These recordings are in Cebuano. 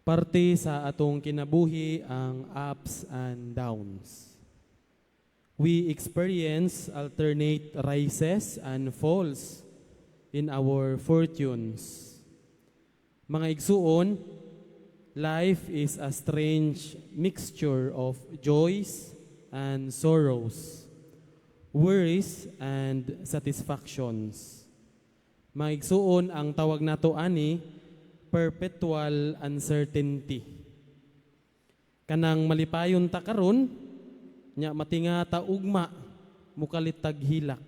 Parte sa atong kinabuhi ang ups and downs. We experience alternate rises and falls in our fortunes. Mga igsuon, life is a strange mixture of joys and sorrows, worries and satisfactions. Mga igsuon, ang tawag nato ani, perpetual uncertainty. Kanang malipayon ta karon, nya matinga ta ugma, mukalit tag hilak.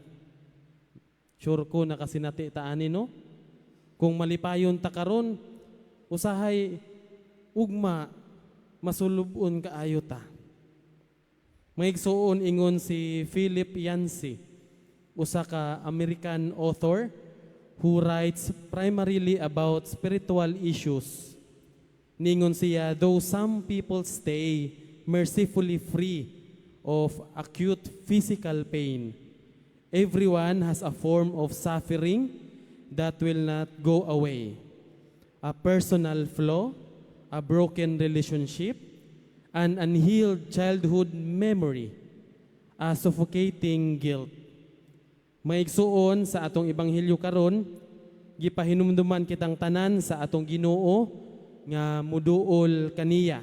Sure ko nakasinati ta ani, no? Kung malipayon ta karon, usahay ugma masulubon kaayo ta. Mga igsuon, ingon si Philip Yancey, usa ka American author who writes primarily about spiritual issues. Ningon siya, "Though some people stay mercifully free of acute physical pain, everyone has a form of suffering that will not go away. A personal flaw, a broken relationship, an unhealed childhood memory, a suffocating guilt." Mga igsuon, sa atong ebanghelyo karon, gipahinumduman kitang tanan sa atong Ginoo nga muduol kaniya.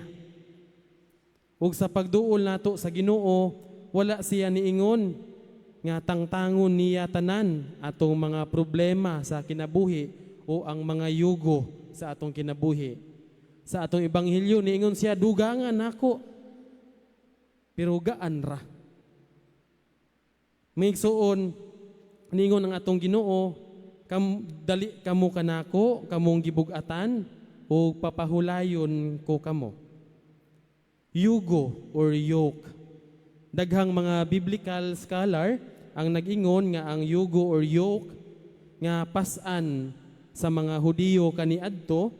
Ug sa pagduol nato sa Ginoo, wala siya niingon nga tangtangon niya tanan atong mga problema sa kinabuhi o ang mga yugo sa atong kinabuhi. Sa atong ebanghelyo, niingon siya, "Dugangan nako." Pero gaan ra. Mga igsuon, ningon ang atong Ginoo, "Dali kamo kanako, kamong gibug-atan, ug papahulayon ko kamo." Yugo or yoke. Daghang mga biblical scholar ang nag-ingon nga ang yugo or yoke nga pas-an sa mga Hudiyo kaniadto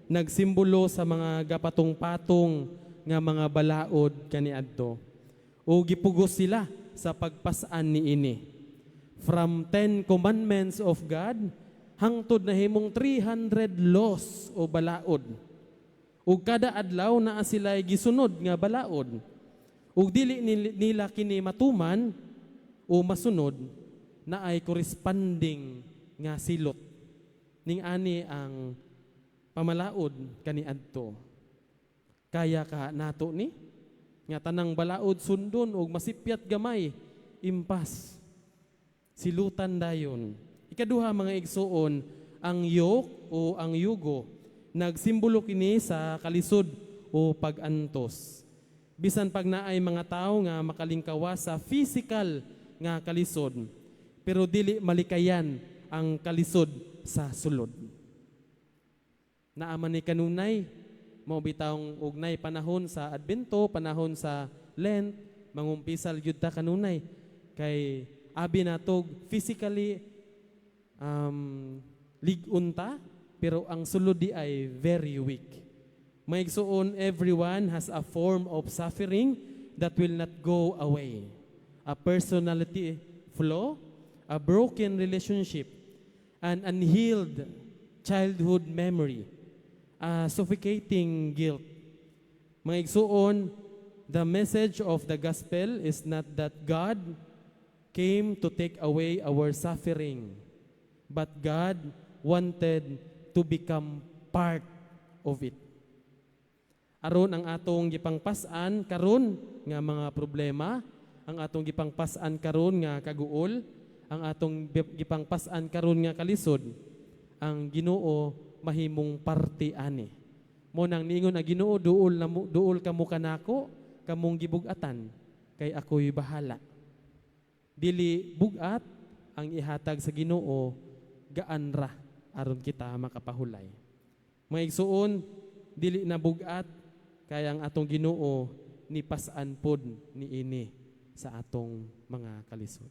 nagsimbolo sa mga gapatong-patong nga mga balaod kaniadto. O gipugos sila sa pagpas-an niini. From 10 commandments of God hangtod nahimong 300 laws o balaod. Ug kada adlaw naa sila gisunod nga balaod. Ug dili nila kini matuman o masunod, naay corresponding nga silot. Ning ani ang pamalaod kaniadto. Kaya ka nato ni nga tanang balaod sundon ug masipyat gamay, impas silutan dayon? Ikaduha, mga igsuon, ang yoke o ang yugo, nagsimbolo kini sa kalisod o pag-antos. Bisan pag naay mga tao nga makalingkawa sa physical nga kalisod, pero dili malikayan ang kalisod sa sulod. Naa man ni kanunay, mao bitawng ugnay panahon sa Adbento, panahon sa Lent, mangumpisal gyud ta kanunay kay abi natog physically lig-on ta, pero ang sulod diay very weak. Mga igsuon, everyone has a form of suffering that will not go away. A personality flaw, a broken relationship, an unhealed childhood memory, a suffocating guilt. Mga igsuon, the message of the gospel is not that God came to take away our suffering, but God wanted to become part of it. Aron ang atong gipangpas-an karon nga mga problema, ang atong gipangpas-an karon nga kaguol, ang atong gipangpas-an karon nga kalisod, ang Ginoo mahimong parte ani. Mao nang niingon ang Ginoo, "Duol na mo, duol kamo kanako, kamong gibug-atan, kay ako'y bahala." Dili bugat ang ihatag sa Ginoo, gaan ra aron kita makapahulay. Mga igsuon, dili na bugat kay ang atong Ginoo ni pas-an pod niini sa atong mga kalisod.